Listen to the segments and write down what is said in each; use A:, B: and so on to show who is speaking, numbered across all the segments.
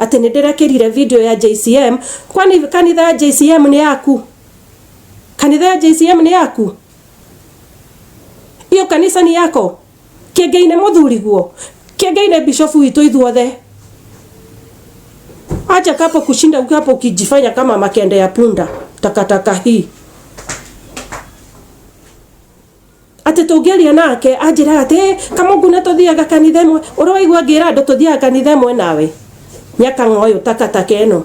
A: Atĩ nĩ ndĩrekĩrire video ya JCM. Kwani kanitha ya JCM nĩ yaku? Kanitha ya JCM nĩ yaku? Iyo kanitha ni yako? Kĩengei-inĩ mũthuriguo? Kĩengei-inĩ bishofu witũ ithuothe. Acha kapo kushinda ukiwa hapo ukijifanya kama makende ya punda. Takataka hii. Atĩ tũngĩaria nake anjĩraga atĩ "Eh, Kamungu nĩ tũthiaga kanitha ĩmwe. Ũroigua ngĩra andũ tũthiaga kanitha ĩmwe nawe? Nyakang'a ũyũ takataka ĩno.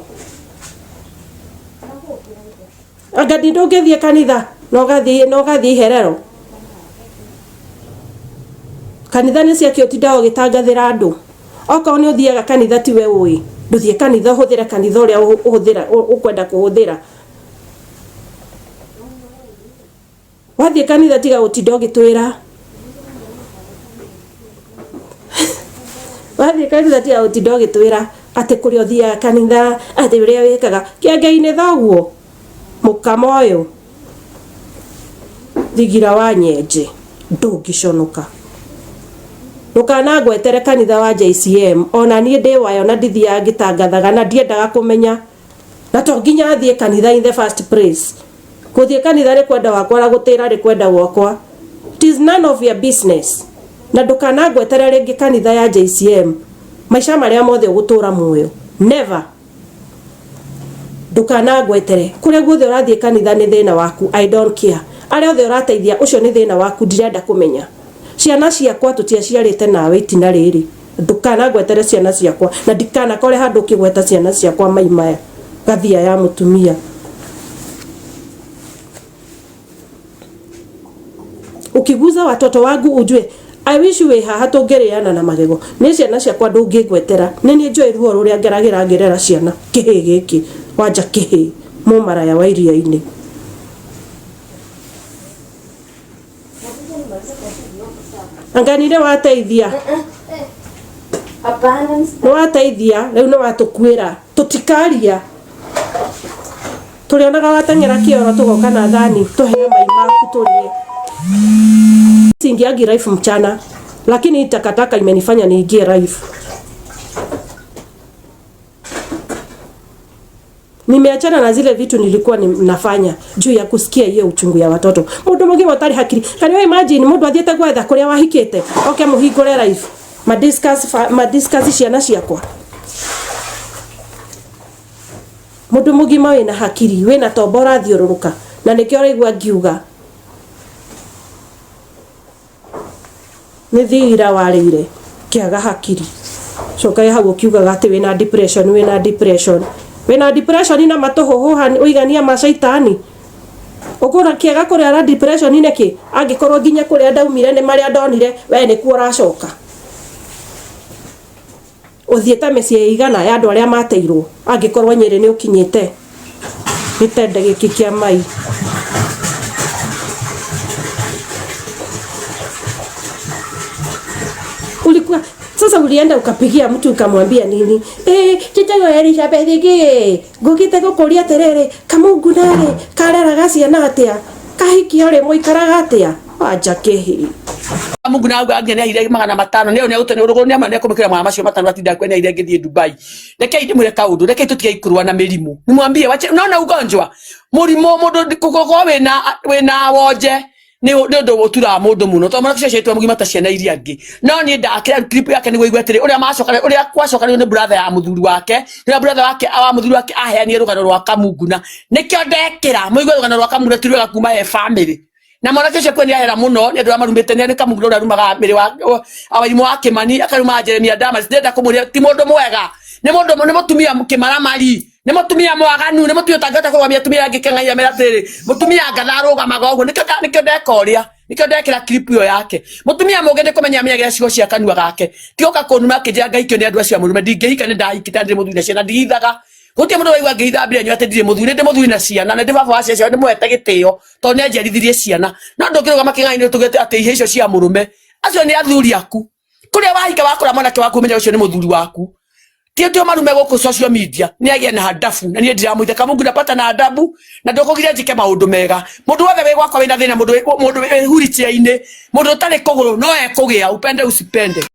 A: Anga ndi ndũngĩthiĩ kanitha na ũgathiĩ iherero. Kanitha nĩ ciakĩ ũtindaga ũgĩtangathĩra andũ. Okorwo nĩ ũthiaga kanitha tiwe ũĩ. Ndũthiĩ kanitha ũhũthĩre kanitha ũrĩa ũhũthĩra ũkwenda kũhũthĩra. Wathiĩ kanitha tiga gũtinda ũgĩtwĩra. Wathiĩ kanitha tiga gũtinda ũgĩtwĩra atĩ kũrĩa ũthiaga kanitha, atĩ ũrĩa wĩkaga. Kĩengei-inĩ thoguo, mũkama ũyũ, thigira wa nyenje, ndũngĩconoka. Ndũkanangwetere kanitha wa JCM, ona niĩ ndĩ wayo na ndithiaga ngĩtangathaga na ndiendaga kũmenya. Na to nginya thiĩ kanitha in the first place. Gũthiĩ kanitha nĩ kwenda wakwa na gũtĩra nĩ kwenda gwakwa. It is none of your business. Na ndũkanangwetere rĩngĩ kanitha ya JCM. Maica marĩa mothe ũgũtũra muoyo. Never. Ndũkanangwetere. Kũrĩa guothe ũrathiĩ kanitha nĩ thĩna waku. I don't care. Arĩa othe ũrateithia ũcio nĩ thĩna waku ndirenda kũmenya. Ciana ciakwa tũtiaciarĩte nawe itina rĩrĩ. Ndũkanangwetere ciana ciakwa na ndikanakore handũ ũkĩgweta ciana ciakwa mai maya. Gathia ya mũtumia. Ukiguza watoto wangu ujue I wish wĩ haha tũngĩrĩana na magego. Nĩ ciana ciakwa ndũngĩngwetera. Nĩ niĩ njũĩ ruo rũrĩa ngeragĩra ngĩrera ciana. Kĩhĩ gĩkĩ. Wanja kĩhĩ. Mũmaraya wa iria-inĩ. Anga nĩ wateithia.
B: Hapana,
A: Nĩ wateithia rĩu nĩ watũkuĩra. Tũtikaria. Tũrĩonaga wateng'era kĩoro tũgoka na thani tũheo mai maku tũrĩe. Siingiangi live mchana lakini hii takataka imenifanya niingie live. Nimeachana na zile vitu nilikuwa nafanya juu ya kusikia hiyo uchungu ya watoto. Mundu mugima utari hakiri. Can you imagine mundu athiete gwetha kuria wahikite oke muhingure live ma discuss ma discuss ciana ciakwa. Mundu mugima wina hakiri wina tombo urathiururuka na nikio uraigua ngiuga nĩ thira warĩire kĩaga hakiri coka hau ũkiugaga atĩ wĩna depression wĩna depression wĩna depression na matũhũhũ ũigania ma caitani ũkũra kĩaga kũrĩara depression nĩkĩ angĩkorwo nginya kũrĩa ndaumire nĩ marĩa ndonire we nĩkuo ũracoka Ũthiĩte mĩciĩ ĩigana ya andũ arĩa mateirwo? Angĩkorwo Nyĩrĩ nĩ ũkinyĩte gĩtende gĩkĩ kĩa mai. Ulikuwa sasa ulienda ukapigia mtu ukamwambia nini? Eh, njĩtagwo Elizabeth gĩ. Ngũkĩte gũkũria atĩrĩrĩ, kamungu narĩ kareraga ciana atĩa? Kahikio rĩ mũikaraga atĩa? Wanja kĩhĩ.
C: Mungu na auga nginya nĩaheire 500 nĩo nĩagũte nĩ ũrũgũ nĩama nĩekũmĩkĩra magana macio matano atinda akue nĩaheire ngĩthiĩ Dubai. Rekei ndĩmwĩre kaũndũ, rekei tũtige kũrũa na mĩrimũ. Nimwambie wache unaona ugonjwa mũrimũ mũndũ gũkorwo wĩna wĩna wonje nĩ nĩ ũndũ ũturaga mũndũ mũno tondũ mwana ũcio aciarĩtwo mũgima ta ciana iria ingĩ no niĩ ndakĩra clip yake nĩguo igue atĩrĩ ũrĩa macoka ũrĩa kwacokanĩrio nĩ brother ya mũthuri wake rĩrĩa brother wake wa mũthuri wake aheanire rũgano rwa Kamunguna nĩkĩo ndekĩra mũigue rũgano rwa Kamunguna ti rwega kuma he family na mwanake ũcio kwe nĩahera mũno nĩ andũ arĩa marumĩte nĩ Kamunguna ũrĩa arumaga mĩrĩ wa Wairimũ wa Kĩmani akaruma Jeremia Damas ndĩrenda kũmũria ti mũndũ mwega nĩ mũndũ nĩ mũtumia kĩmaramari nĩ mũtumia mwaganu nĩ mũtumia ũtangĩhota kũrũgamia atumia angĩ keng'aia mera atĩrĩrĩ mũtumia ngatha arũgamaga ũguo nĩkĩo nĩkĩo ndeka ũrĩa nĩkĩo ndekĩra clip ĩyo yake mũtumia mũgĩ nĩ kũmenya amenyagĩra ciugo cia kanua gake ti gũka kũnuma akĩnjĩra ngaikio nĩ andũ acio a mũrume ndingĩhika nĩ ndahikĩte na ndĩ mũthuri na ciana ndihithaga gũtirĩ mũndũ waigua ngĩhitha mbere yanyu atĩ ndirĩ mũthuri nĩ ndĩ mũthuri na ciana na ndĩ baba wa ciana ciao ndĩmũhete gĩtĩo tondũ nĩ anjiarithirie ciana no ndũngĩrũgama kĩng'ang'i tũgete atĩ ihe icio cia mũrũme acio nĩ athuri aku kũrĩa wahika wakora mwanake waku ũmenye ũcio nĩ mũthuri waku ti atĩ marume gũkũ social media nĩ agĩe na adabu na niĩ ndiramũitha kamungu napata na adabu na ndũkũgiria njĩke maũndũ mega mũndũ wothe wĩ gwakwa wĩna thĩna mũndũ wĩ wheelchair-inĩ mũndũ ũtarĩ kũgũrũ no ekũgĩa upende usipende.